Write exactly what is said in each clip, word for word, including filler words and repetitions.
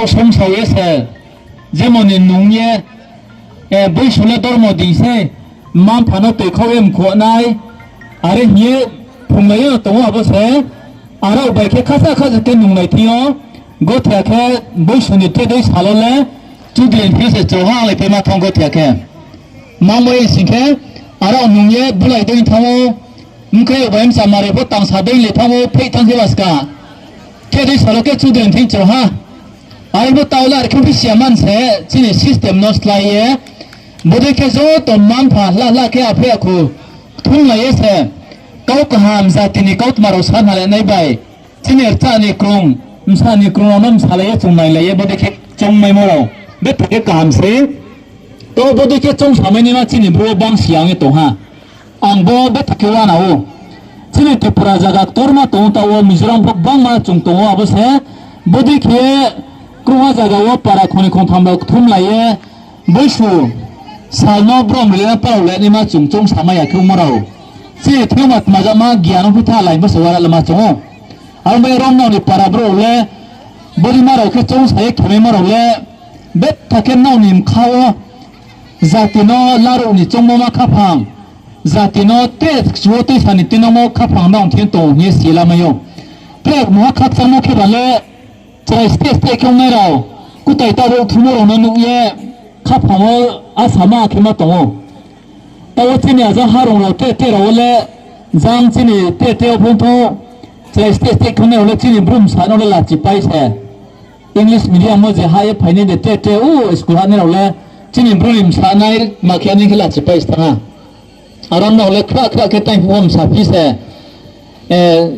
Songsa ye se, jemon ni nung ye, boisu le dormo dei se, mma-mpha no toikhau ye mkhuh nai, are hing ye phrunglai ye tong ou abo se, arao bai khe khasa khasa khe nunglai thing yo, gothia khe boisu ni tre dei sal wo le, chudri ni thing se chouha lai paima thanng gothia khe. Mangmo ye sing khe, arao nung ye bulai dei thanng ou, mkhe bai msa mare pho tangsa dei le thanng ou, pheih thanng khe baska. Tre dei sal wo khe chudri ni thing chouha. Are pho taoh le are khe phi siya man se, chini system no slái ye, bodei khe joto mma-mpha hla hla khe aphei akhu kthumlai ye se, kau kaham jati ni kautma rao sa nalai nai bai, chini rcha ni krung, bsa ni krung rao no bsalai ye chung nailai ye bodei khe choungmaimo rao, betha khe kaham se. To bodei khe choungsamai naima chini Bru wo bang siyang ye tong ha. Ang bo betha khe uana ou. Chini Tripura zaga ktorma tong ou, taoh wo Mizoram pho gbangma chung tong ou, abo se bodei khe krungha zaga wo para khoni khongtham rao kthumlai ye, boisu sal no brom ri le parao le naima chung choungsamai ya khe ongmo rao. Chini thema tma jama giyan no phi tha lai bo se uana lama chung ou. Aro bai rom nrao ni para brouh rao le, bodei ma rao khe choungsa ye khemaimo rao le, betha khe nrao ni bkha wo jati no laruh ni choungmo ma khaphang, jati no te kchu wo tuisa ni tuinangmo khaphang nrao thing tong hing ye si lamai ou. Tre mungha khakchangmo khe ba le, chrai steh steh khe ongnai rao, kutai taruh thumo rao no nuh ye, khaphang wo asama khe ma tong ou. Taoh wo chini aja harong rao tre tre rao wo le, jang chini tre tre wo phung thou, chrai steh steh khe ongnai rao le chini Bru bsa no le lachipai se. English medium wo je hah ye phainai de tre tre, u school hahnai rao le, chini Bru ni bsa nai ma khe ani khe lachipai se thanng ha. Aro nrao le khra khra khe taingphuh wo bsa phi se,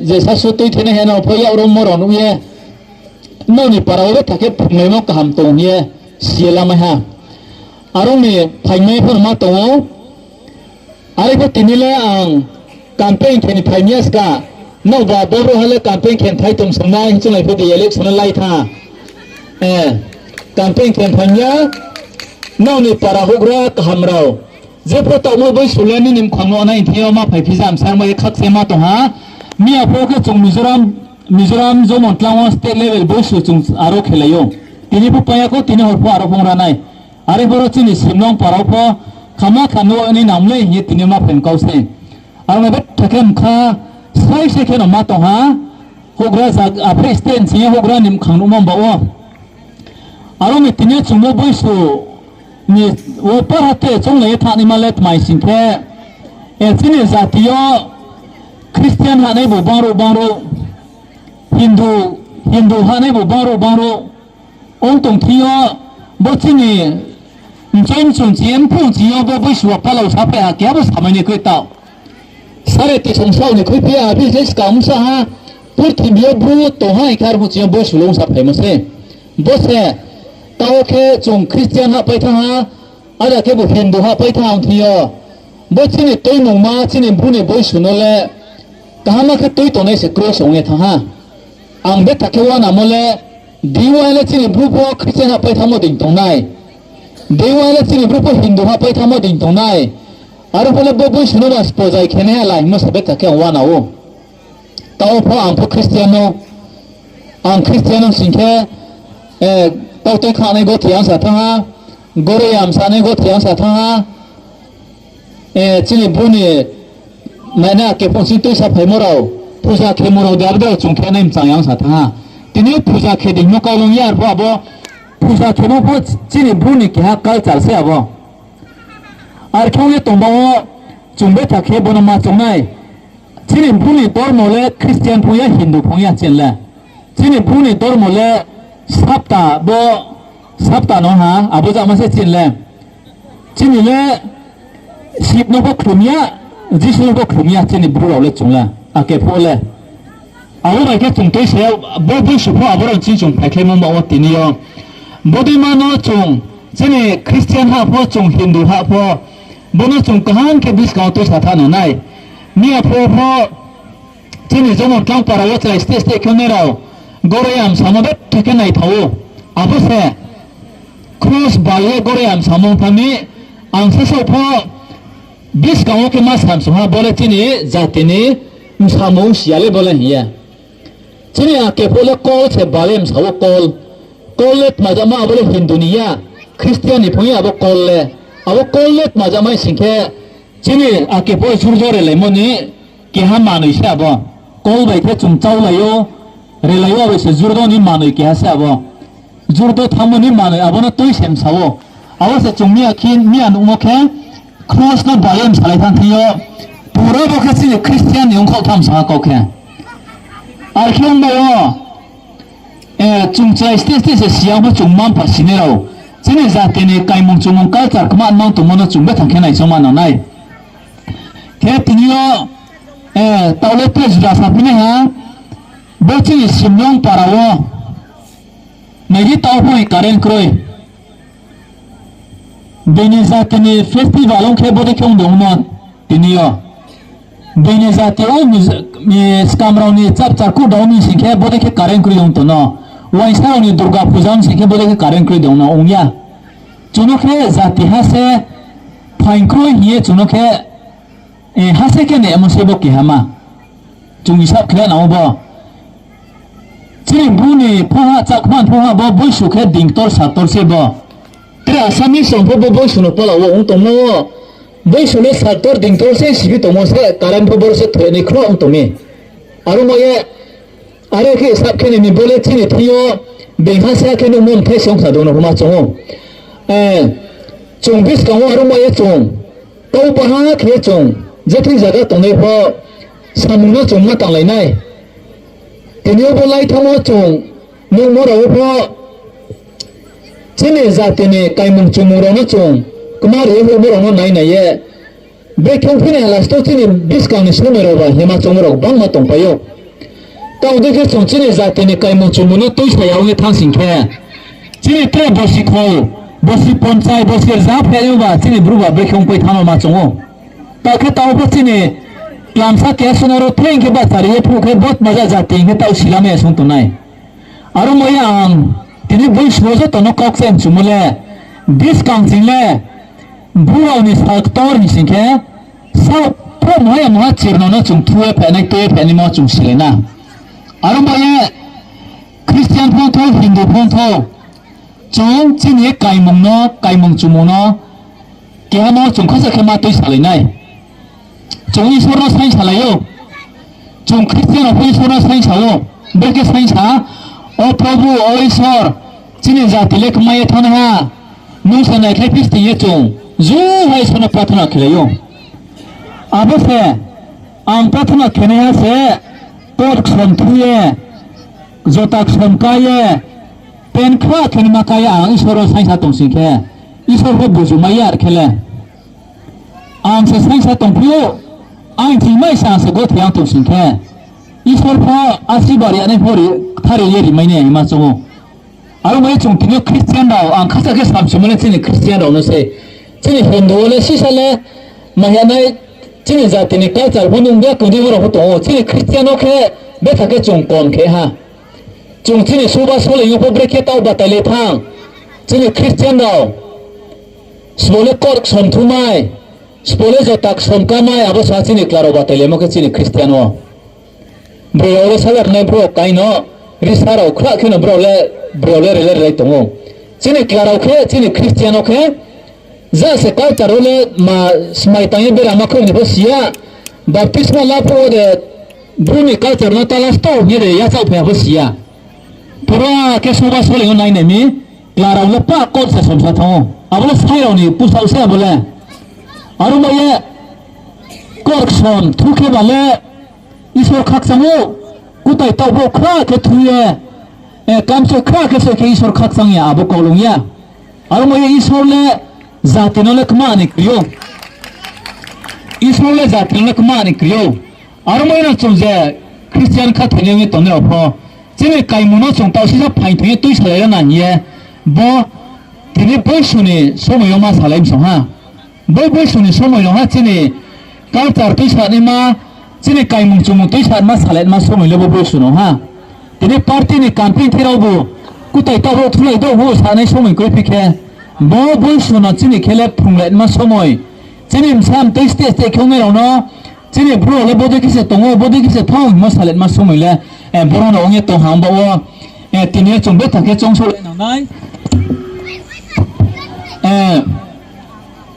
je sasu tuithenai he nrao pho yak rommo rao nuh ye, nrao ni para wo betha khe phrunglaimo kaham tong hing ye si ye lamai ha. Aro ni phaimai pho no ma tong ou. Are pho tini le ang campaign khe ni phaimai ya ska. Nrao ba boro ha le campaign khe ni phai tong song nai hing chunglai pho de election no lai tha. Campaign khe ni phaimai ya. Nrao ni para houhgra kaham rao. Jepho taohmo boisu le nini mkhang no nai thing yo ma phaiphi ja msang bai ye khakchangma tong ha. Miya pho khe chung Mizoram, Mizoram Jomon Tlang wo state level boisu chung aro khelai ou. Tini pho pai ya khou, tini hor pho aro phung ra nai. Are boro chini Simlong para wo pho khama kha nuh ni nang mlei hing ye tini ma phaim kau se. Aro no betha khe bkha srai se khe no ma tong ha. Houhgra aphei state sing ye houhgra ni mkhang nuhmo ba wo. Aro ni tini chung no boisu ni wo para te chounglai ye thanngnaima le tmai sing khe, chini jati yo Christian hahnai bu bangruh bangruh, Hindu, Hindu hahnai bu bangruh bangruh ong tong thing yo, bo chini mchoi mchung ching ye mphung ching yo bo boisu wo palao saphai ha keha bo samai ni kroi taoh. Sare tisong sao ni khuiphi ya, business kang sa ha, purthimbi yo Bru tong ha, ikar phuh ching yo boisu le ong saphaimo se. Bo se, taoh khe chung Christian hahpai thanng ha, ada khe bo Hindu hahpai thanng thing yo. Bo chini tuimungma, chini Bru ni boisu no le, kaham khe tui tongnai se kroi se ong ye thanng ha. Ang betha khe uanamo le, dei uaing le chini Bru pho Christian hahpai thanngmo dei tong nai. Dei uaing le chini Bru pho Hindu hahpai thanngmo dei tong nai. Aro pho le bo boisu no ba spo zai khe nai ha la hingmo se betha khe ang uana ou. Taoh pho ang pho Christian no, ang Christian no sing khe, tautui khanai gothi ang sa thanng ha, goroi ang sanai gothi ang sa thanng ha, chini Bru ni naina ake phung sing tuisa phaimo rao, puja khemo rao de abo de chung khe nai mchang yang sa thanng ha. Tini yo puja khe di hingmo kau long ya, arpho abo puja khemo pho chini Bru ni keha culture se abo. Ar khe ong ye tongba wo chung betha khe bo no ma choung nai. Chini Bru ni dormo le Christian phung ya, Hindu phung ya chini le. Chini Bru ni dormo le sapta bo, sapta no ha, abo jama se chini le. Chini le Sib no pho khlum ya, Jisu no pho khlum ya, chini Bru rao le chung le, ake phuh le. Abo bai khe chung tuisa ya, bo boisu pho abo rao chini chung phaikhlaimo ba wo tini yo. Bodeima no chung, chini Christian hah pho, chung Hindu hah pho, bo no chung kaham khe buskang wo tuisa thanng no nai. Miya phuh pho, chini Jomon Tlang para wo chrai steh steh khe nai rao, goroi ang samo betha khe naithao ou. Abo se, cross bai ye goroi ang samo thanng mi, ang sasaoh pho, buskang wo khe ma samsung ha, bo le chini jati ni msamung si ya le bo le hing ye. Chini ake phuh le kol se bale msa wo kol. Kol le tma jama abo le Hindu ni ya, Christian ni phung ya abo kol le. Abo kol le tma jama sing khe, chini ake pho jurdo relaimo ni keha manoi se abo. Kol bai khe chung chaulai ou, relai ou, abo se jurdo ni manoi keha se abo. Jurdo thanngmo ni manoi abo no tui se msa ou. Abo se chung miya khe, miya nuhmo khe, cross no bale msalai thanng thing yo, pura bo khe chini Christian ni ongkhaoh tham sa ha kau khe. Ar khe ong bai o, chung chrai state state se siyang pho chung mma-mpha sinai rao, chini jati ni kaimung chumung culture kma nang tongmo no chung bethang khe naichongma nang nai. Khe tini yo, taoh le tre juda saphi nai ha, bo chini Simlong para wo, nai di taoh pho current kroi. Bini jati ni festival ong khe bodei khe ong de ong no tini yo. Bini jati o, skam rao ni chapchar kuh dao ni sing khe bodei khe current kroi ong tong no. Uaingsa rao ni Durga Puja ong sing khe bodei khe current kroi de ong no, ong ya. Chung no khe jati ha se phaing kroi hing ye chung no khe, ha se khe naimo se bo keha ma. Chung hisab khe nang ou bo. Chini Bru ni phoha, Chakma ni phoha bo boisu khe dingtor sator se bo. Tre Assamese rao pho bo boisu no pala wo ong tongmo wo. Boisu le sator dingtor se siphi tongmo se current pho boro se thoi nai khro ong tong mi. Aro mo ye, are khe hisab khe nai mi bo le chini thing yo, being ha se khe nuhmo mthai se ong sa dong no pho ma chung ou. Chung buskang wo aro mo ye chung, kau baha khe chung, je thing zaga tongnai pho, samung no chung ma tanglai nai. Tini yo bo laithang wo chung, nuhmo rao wo pho, chini jati ni kaimung chumung rao no chung, kma ri ye hoihmo rao no nai nai ye. Brekhe ongphi nai ha last wo chini buskang ni somoi rao ba hima chungmo rao gbangma tongpai ou. Tao dei khe chung chini jati ni kaimung chumung no tuisa ya ong ye thanng sing khe, chini tre bosi khou, bosi ponchai, bosi rza phaiyong ba chini Bru ba brekhe ongpai thanng no ma chung ou. Tao khe tao pho chini klamsa keha suna ro theng khe bahchari ye phuh khe bo tma ja jati hing khe tao silamai ya sung tong nai. Aro mo ye ang tini boisu wo joto no kau kchai mchumo le, buskang ching le, Bru rao ni sal ktor hing sing khe, sa pho mungha ya mungha chirno no chung thu ye phainai, tui ye phainaimo chung silai na. Aro mo ye Christian phongthou, Hindu phongthou, chung chini kaimung no, kaimung chumung no, keha no chung khasa khe ma tuisalai nai. Chung Isor no saingsalai ou. Chung Christian rao pho Isor no saingsa ou. Brekhe saingsa, O Probhu, O Isor, chini jati le kmai ye thanngnaiha, nung se naikhlai phi sing ye chung juha Isor no prarthana khelai ou. Abo se, ang prarthana khenaiha se, kot ksom thu ye, jota ksom ká ye, pant khra khe ni ma ká ye ang Isor no saingsa tong sing khe, Isor pho buju mai ya ar khe le. Ang se saingsa tongphi ou, ang thing mai se ang se gothe ang tong sing khe, Isor pho asirbad ri nai pho ri, kthar ye rimai nai hima chung ou. Aro mai chung tini yo Christian rao, ang khasa khe samchumo le chini Christian rao no se. Chini Hindu wo le sisa le, mahiyanai chini jati ni culture pho nung bia kongdei rao pho tong ou. Chini Christian wo khe betha khe chung kom khe ha. Chung chini suba soleing yo pho brekhe taoh batai le thanng. Chini Christian rao, sbo le kot ksom thumai, sbo le jota ksom ká mai, abo sa chini kla rao batailaimo khe chini Christian wo. Brao le sajaknai brouh kaino, risa rao khra khe no brao le, brao le rele relai tong ou. Chini kla rao khe, chini Christian wo khe, ja se culture wo le ma smai tang ye bera ma khrouh ni pho si ya, baptisma la phuh wo de, Bru ni culture no ta last wo hing ye de yachaoh phai ya pho si ya. Pura khe suba soleing yo nai nai mi, kla rao le pa kot se somsa thanng ou. Abo le sai rao ni pusaoh se abo le. Aro mai ye, kot ksom thu khe ba le, Isor khakchang ou, kutai taoh bo khra khe thu ye, kamsoi khra khe soi khe Isor khakchang ya, abo kau lung ya. Aro mo ye Isor le jati no le kma ni kri ou. Isor le jati no le kma ni kri ou. Aro mo ye no chung je Christian khathoinai ong ye tongnai rao pho, chini kaimung no chung taoh sisa phaing thing ye tuisalai ra na hing ye, bo tini boisu ni somoi yo ma salai msong ha. Bo boisu ni somoi no ha chini culture tuisanaima, chini kaimung chumung tuisanaima salaima somoi le bo boisu no ha. Tini party ni campaign khe raobu, kutai taoh rao thulai dou ho sanai somoi kroi phi khe, bo boisu no chini khe le phrunglaima somoi. Chini bsa mtoi state state khe ongnai rao no, chini bru rao le bodei khe se tong ou, bodei khe se thanng hingmo salaima somoi le, boro no ong ye tong ha ong ba wo. Tini yo chung betha khe choungsouhlai nang nai.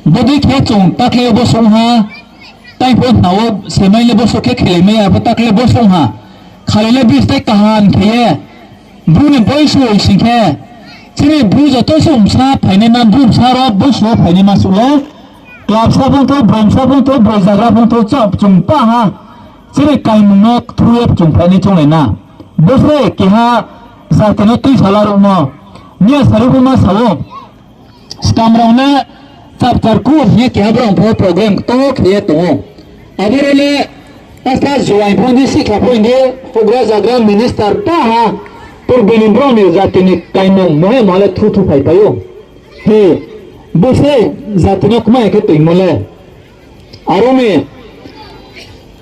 Bodei khe chung takle yo bo song ha, tai pho hna wo semai le bo song khe khelai mai ya, bo takle bo song ha. Khalai le bis tai kaham khe ye. Bru ni boisu sing khe, chini bru joto se bsa phainaima, bru bsa rao boisu wo phainaima suh le, kla bsa phung thou, broi bsa phung thou, broi zagra phung thou, chung pah ha. Chini kaimung no kthu ye chung phainai chounglai na. Bo se keha jati no tuisa la ruhmo. Miya sari pho ma sa ou. Skam rao le chapchar kur hing ye keha brao pho program ktor khe ye tong ou. Abo rao le asa juaing pho di, sikha pho di, houhgra zagra minister pah ha. Purbi ni brao ni jati ni kaimung mohe moha le thu thu phaipai ou. He, bo se jati no kma ya khe toingmo le. Aro ni,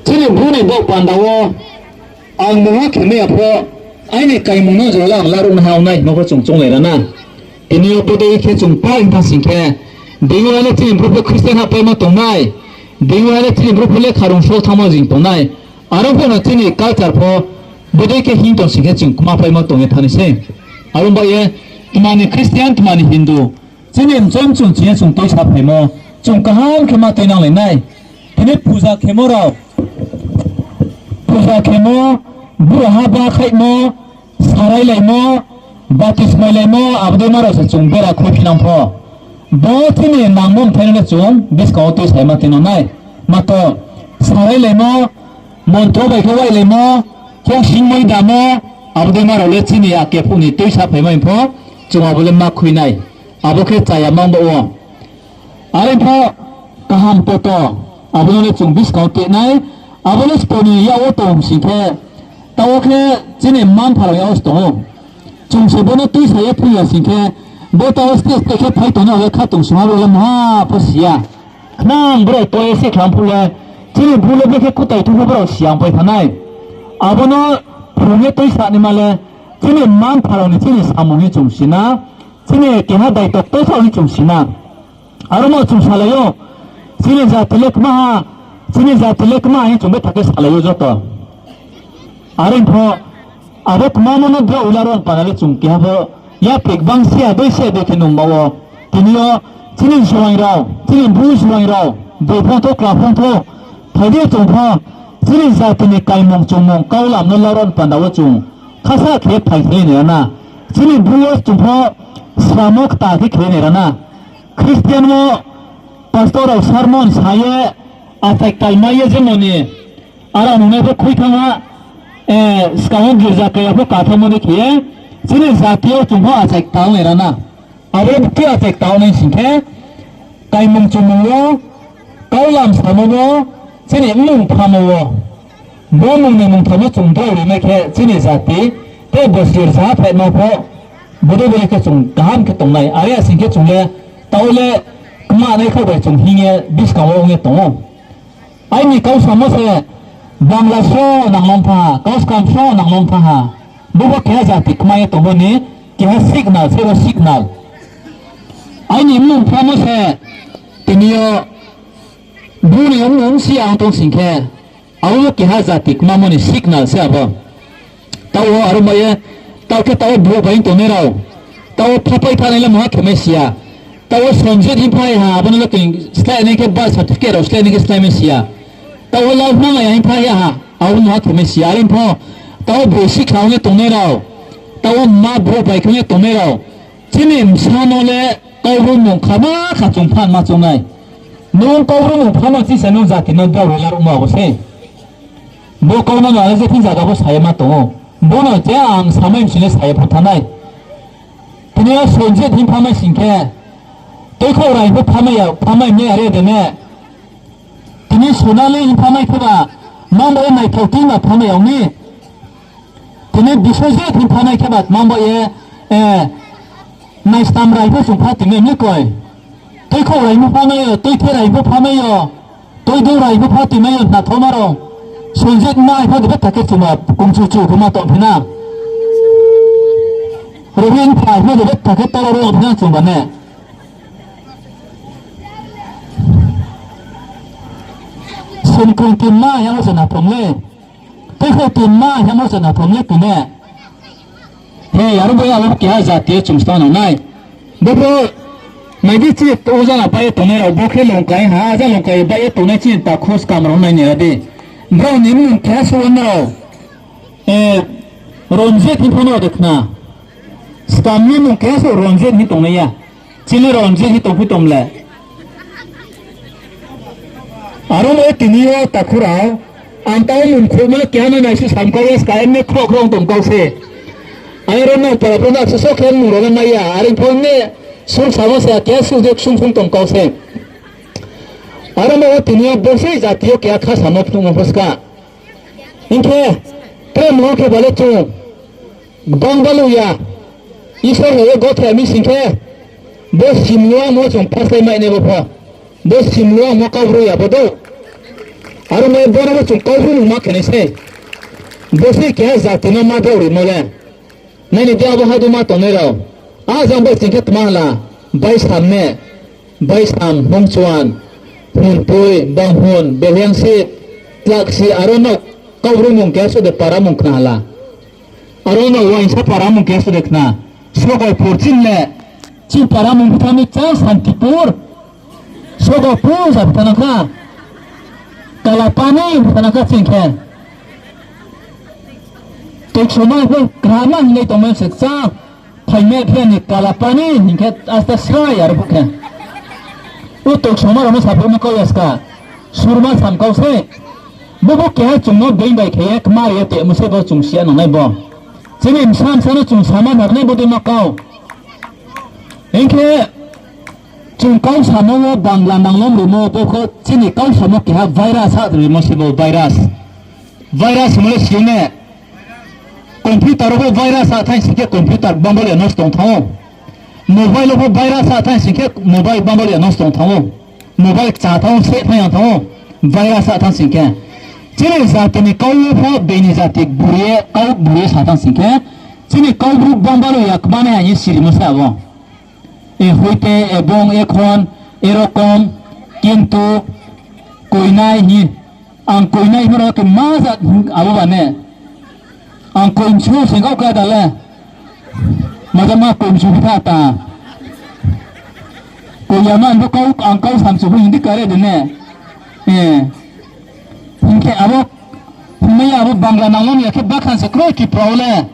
chini bru ni baoh panda wo, ang mungha khe mai ya pho, aini kaimung no jora le ang laruh nai ha ong nai hingmo pho chung chounglai ra na. Tini yo bodei khe chung pah ong thanng sing khe, deing yo le chini bru pho Christian hahpaimo tongnai, deing yo le chini bru pho lekha rung so thanngmo jing tongnai. Aro pho no chini culture pho bodei khe hing tong sing khe chung kma paimo tong ye thanng nai sei. Aro bai ye tma ni Christian, tma ni Hindu, chini mchom chung ching ye chung tuisa phaimo, chung kaham khe ma tuinanglai nai. Tini puja khemo rao, puja khemo, bura ha ba khaihmo, sarailaimo, batismailaimo, abo dei ma rao se chung bera khuiphinang pho. Bo chini nangmo mthai no le chung buskang wo tuisa ma tuinang nai. Mato, sarailaimo, montro bai khe wailaimo, khosing moi damo, abo dei ma rao le chini ake phuh ni tuisa phaimo pho, chung abo le ma khui nai. Abo khe chaya mang baoh wo. Are pho kaham poto, abo no le chung buskang wo teh nai, abo le sbo ni yak wo tong sing khe, taoh wo khe chini mma-mpha rao yak wo se tong ou. Chung se bo no tuisa ye phui ya sing khe, bo taoh wo stage stage khe phai tong nai, abo le khatungsung ha rao le maha pho si ya. Khnang brao toi ye se khlam phuh le, chini bru le brekhe kutai thu pho brao si ya pai thanng nai. Abo no phrung ye tuisa naima le, chini mma-mpha rao ni chini samung hing chung si na, chini keha daito ktor sa hing chung si na. Aro no chung salai ou, chini jati le kma ha, chini jati le kma hing chung betha khe salai ou joto. Are pho, abo kmamo no drao ula ron pana le chung keha pho, yapri gbang sia dei sia dei khe nungma wo. Tini yo, chini juaing rao, chini bru juaing rao, boi phung thou, kla phung thou, phai di chung pho, chini jati ni kaimung chungmung kaulam no laron panda wo chung khasa khe phai khe nai ra na. Chini bru wo chung pho, sramo kta khe khe nai ra na. Christian wo pastor rao sermon sa ye, achai ktal mai ye jemo ni, aro nungnai pho khui thanng ha, skang wo girja kaya pho kathamo ni khe ye, chini jati yo chung pho achai ktal nai ra na. Abo khe achai ktal nai sing khe, kaimung chungmung wo, kaulam samo wo, chini mmung phamo wo, bo mung ni mungtham no chung drao ri nai khe chini jati, tei bo sirja phaimo pho, bodei bodei khe chung kaham khe tong nai. Are ya sing khe chung le, taoh le, kma nai kha bai chung hing ye buskang wo ong ye tong ou. Aini kau samo se, Bangla so nangmang thanng ha, kau skam so nangmang thanng ha. Bo bo keha jati kma ye tongmo ni, keha signal se bo signal. Aini mmung phamo se, tini yo, bru ni mmung si ang tong sing khe, abo bo keha jati kmamo ni signal se abo. Taoh wo aro mai ye, taoh khe taoh wo brouh bai tongnai rao, taoh wo phapai thanai le maha khe mai si ya. Taoh wo Sonjit hing phai ha, abo no le khe slái nai khe birth certificate rao slái nai khe slái mai si ya. Taoh wo Lalhmang ya hing phai ha, abo maha khe mai si ya. Are pho, taoh wo brouh sikha ong ye tongnai rao, taoh wo mma brouh bai khe ong ye tongnai rao, chini bsa no le Kaubru mung khama kha chung phan ma choung nai. Nung Kaubru mung pha no chi se nung jati no drao ri laruhmo abo se. Bo kau no no ale je thing zaga pho sa ye ma tong ou. Bo no je ang samai msing le sa ye pho thanng nai. Tini yo Sonjit hing phamai sing khe, Tuikhouh Rai pho phamai ya, phamai mi are de ne. Tini Sonali hing phamai kheba, mang bo ye naithao tingma phamai ya ong ni. Tini Biswajit hing phamai kheba, mang bo ye, eh, Naistam Rai pho chung pha tingmai mi koi. Tuikhouh Rai pho phamai yo, Tuithe Rai pho phamai yo, Tuidou Rai pho pha tingmai yo, hna thaoma rao. Sonjit mai pho de betha khe chungba, kungchu chu pho ma tong phi na. Robin phai pho de betha khe toro ro phi na chungba ne. Sumkung tingma yang se na thom le. Tuikhouh tingma yang se na thom le tine. He, aro bo abo keha jati yo chung stang nang nai. Bo pho, nai di chini ojala bai ye tongnai rao, bo khe Longkai ha, aja Longkai bai ye tongnai chini takhu skam rao nai nai ra di. Brao ni mmung keha suh wo nrao, eh, Ranjit hing pho no de khna. Skam ni mmung keha suh Ranjit hing tongnai ya. Chini Ranjit hing tongphi tong le. Aro no tini yo takhu rao, ang tao mung khruhmo le keha no naisuh sam kau ya ska, emne khroh khroh tong kau se. Are ro nang para pho no suso khe mung rao le mai ya, are pho ne sung samo se keha suh je sung sung tong kau se. Aro no tini yo bo se jati yo keha kha samo phnuhmo pho ska. Hing khe, tre mung khe ba le chung gbang balu ya. Isor no ye gothe mi sing khe, bo simluangmo chung phaslai mai nai bo pho. Bo simluangmo Kaubru ya bo dou. Aro no bo no bo chung Kaubru nungma khe nai se. Bo se keha jati no ma drao rimo le. Nai ni di abo hadu ma tongnai rao. A jang bai sing khe tma hala, Baisam ne, Baisam, Mungchuan, Hunpui, Banghun, Beliangsi, Tlaksi, aro no Kaubru mung keha suh de para mung khna hala. Aro no uaingsa para mung keha suh de khna. Sogoipur chini le, chini para mung bthani chang Santipur. Sogoipur sa bthana kha. Kalapani bthana kha ching khe. Toiksoma pho krama hinglai tongmai se kchang. Phaimai phe ni Kalapani hing khe asta srai aro phuh khe. O Toiksoma rao no saphaimo kau ya ska. Surma sam kau se. Bo bo keha chung no being bai khe ye kmari ye temo se bo chung sia nangnai bo. Chini bsa bsa no chung sama nangnai bo dei ma kau. Hing khe chung kau samo wo Bangla nanglom rimo bo kho chini kau samo keha virus ha rimo se bo virus. Virus himo le si ne. Computer wo bo virus ha thanng sing khe computer bang bo le nosto tong thanng ou. Mobile wo bo virus ha thanng sing khe mobile bang bo le nosto tong thanng ou. Mobile kcha thanng ou, se thanng yang thanng ou. Virus ha thanng sing khe. Chini jati ni kau wo pho being ni jati buri ye, kau buri ye sa thanng sing khe. Chini Kaubru bang balu ya kmanai ha hing ye sirimo se abo. E hoite, ebong, ekhon, erokom, kintu, koinai hing. Ang koinai hing ro khe ma jat abo ba ne. Ang koinsu sing kau khe da le. Maja ma koinsu phi tha ta. Koi ya ma ang kau, ang kau samsu pho hindi kare de ne. Eh. Hing khe abo, hingmai ya abo Bangla nanglom ya khe bakhan se kroi Tripura wo le.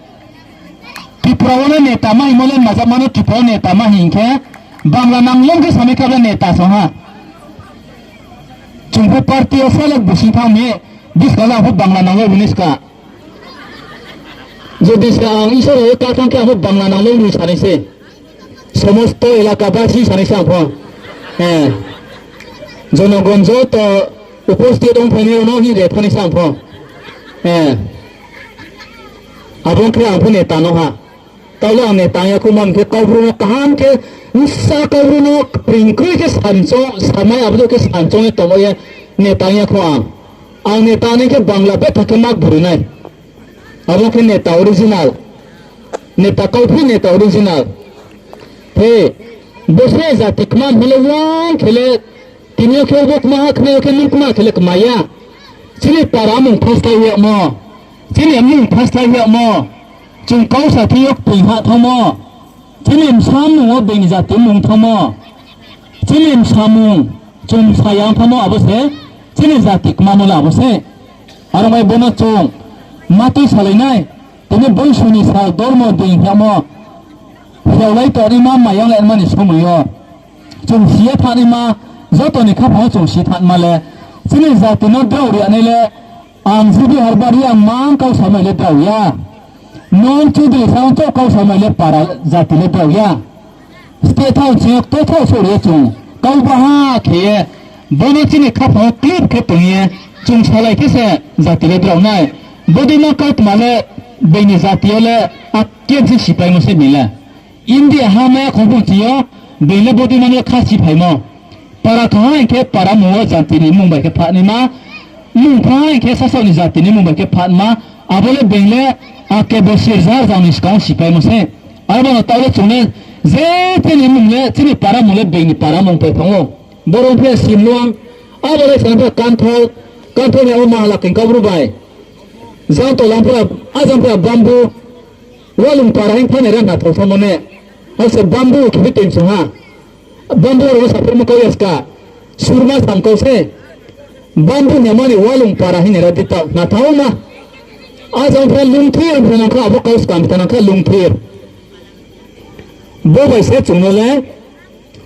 Tripura wo le neta ma hingmo le maja ma no Tripura wo neta ma hing khe. Bangla nanglom khe samai kha le neta song ha. Chung pho party wo select busing thanng mi, buskang le ang pho Bangla nanglom ni ska. Jodi se ang Isor wo ka thanng khe ang pho Bangla nanglom ni sanai se. Somosto elaka basi sanai se ang pho. Eh. Jonogon joto uposthit ongphainai rao no hing re thanai se ang pho. Eh. Abo khe ang pho neta no ha. Taoh le ang neta ya khou mam khe Kaubru no kaham khe, bsa Kaubru no pring kroi khe samchong, samai abo dei khe samchong ye tongmo ye neta ya khou ang. Ang neta nai khe Bangla betha khe mak buri nai. Abo khe neta original. Neta kauphi neta original. He, bo se jati kma hing le uang khe le, tini yo khe bo kma ha, khna yo khe nung kma khe le kma ya. Chini para mung phaslai yagmo. Chini mmung phaslai yagmo. Chung kau sa thing yo kping ha thanngmo. Chini bsa mmung wo being ni jati mmung thanngmo. Chini bsa mmung chung sa yang thanngmo abo se. Chini jati kmamo le abo se. Aro bai bo no chung matui salai nai. Tini boisu ni sal dormo dei hingmo. Hiaolai tongnaima, maiyanglai naima ni somoi yo. Chung si ye thanngnaima, joto ni khaphang wo chung si thanngma le. Chini jati no drao ri ya nai le, ang G B Harbari ang mang kau samai le drao ya. Nung chudri sa ong chouh kau samai le para jati le drao ya. State thao ching yo kto thao souh ri ye chung. Kau baha khe ye, bo no chini khaphang wo clip khe tong ye, chung salai khe se jati le drao nai. Bodei no kautma le, being ni jati yo le, a khe se sipaimo se being le. India ha maya khong phung ching yo, being le bodei no le kha siphaimo. Para kha ha hing khe para mung wo jati ni mmung bai khe phathnaima, mmung pha ha hing khe sasaoh ni jati ni mmung bai khe phathma, abo le being le, a kebo sirjar jang ni skang wo sipaimo se. Abo no taoh le chung le, je chini mmung le, chini para mung le being ni para mung pai phang ou. Boro phe Simluang, abo le sa phe Kanthol, Kanthol ni abo Mahalaking Kaubru bai. Jang to lang phe, a jang phe Bambu, Walung para hing thanng nai ra na thao samo ne. Ase bambu khe bi toing song ha. Bambu rao no saphimo kau ya ska. Surma sam kau se. Bambu ni mani walung para hing nai ra di taoh na thao ma. Ajang pha lungthir, pha nang kha abo kau skang, pha nang kha lungthir. Bo bai se chung no le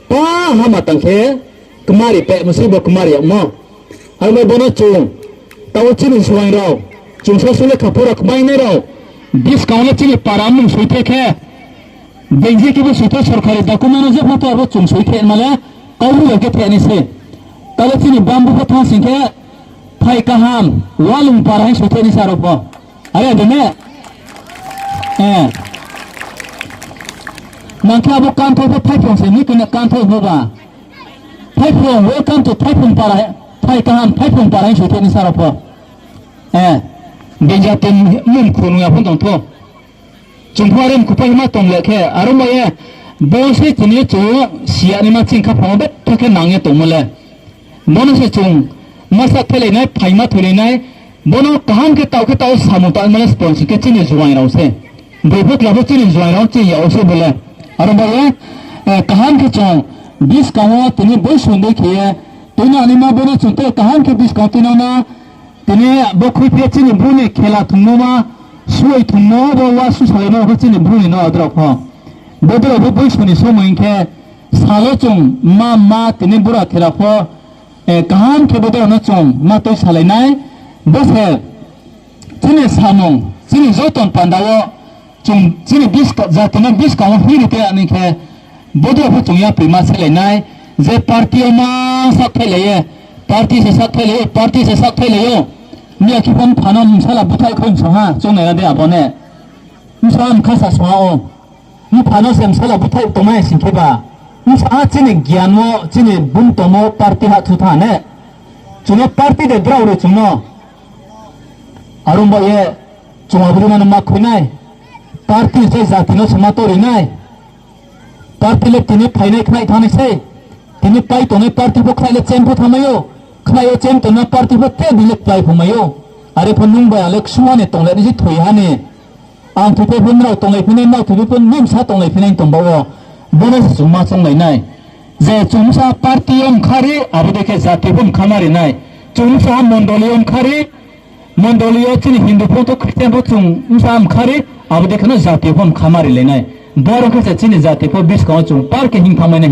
pa hama tang khe kmari pehmo se bo kmari yagmo. Abo bai bo no chung, taoh chini juaing rao, chung sasu lekha pora kmainai rao, buskang le chini para mung soithai khe, being je khe bo soithai sorkari document no je pho to abo chung soithai ma le, kau bai khe thai nai se. Taoh le chini bambu pho thanng sing khe, phai kaham, walung para hing soithai nai se aro pho. Are de ne? Nang khe abo kanthai pho thaiphrung se, mi kena kanthai pho ba. Thaiphrung, welcome to Thaiphrung para, phai kaham, Thaiphrung para hing soithai nai se aro pho. Being jati mung khunung ya pho tong tho. Chung pho are mkhupai ma tong le khe, aro ma ye, bo se tini chung si ya naima ching khaphang wo betha khe nang ye tongmo le. Bo no se chung ma sathai lai nai, phaima thoi lai nai, bo no kaham khe taoh khe taoh samung tangmo le sponsor khe chini juaing rao se. Broi pho kla pho chini juaing rao chini yag wo se bo le. Aro ba ye, kaham khe chung buskang wo tini boisu dei khe ye, tuinang naima bo no chung te kaham khe buskang tuinang na, tini bo khuiphi ye chini Bru ni khela thungmo ma, suai thungmo bo wa susalaimo pho chini Bru ni no adra pho. Bodei rao bo boisu ni somoi hing khe, sal wo chung ma ma tini bura khela pho, kaham khe bodei rao no chung ma tui salai nai. Bo se chini samung, chini joto ni panda wo, chung chini buskang, jati no buskang wo hiri te ani khe, bodei rao pho chung yapoima salai nai, je party yo ma sathai lai ye, party se sathai lai ou, party se sathai lai ou. Miya khe pho mpha no msala búthaih khe ong song ha, choungnai ra de abo ne. Bsa mkha sa song ha ou. Mpha no se msala búthaih tongmai sing khe ba. Bsa ha chini gyan wo, chini bung tongmo party ha thu tha ne. Chung no party de drao ri chung no. Are ong ba ye, chung abo dei ma no ma khui nai. Party se jati no se ma tori nai. Party le tini phainai khnai thanngnai sei. Tini pai tongnai party pho khnai le chem pho thanngmai ou. Khnai ye chem tongnai party pho tre di le klái pho mai ou. Are pho nung bai ang le ksu ha ni tong le ni se thoi ha ni. Ang thoipai pho nrao tonglai phi nai, nrao thoipai pho nung sa tonglai phi nai tong ba wo. Bo no se chung ma chounglai nai. Je chung bsa party yo mkha ri, abo dei khe jati pho mkha ma ri nai. Chung bsa mondoli yo mkha ri, mondoli yo chini Hindu pho to Christian pho chung bsa mkha ri, abo dei khe no jati pho mkha ma ri lai nai. Boro khe se chini jati pho buskang wo chung par khe hing thanngmai nai.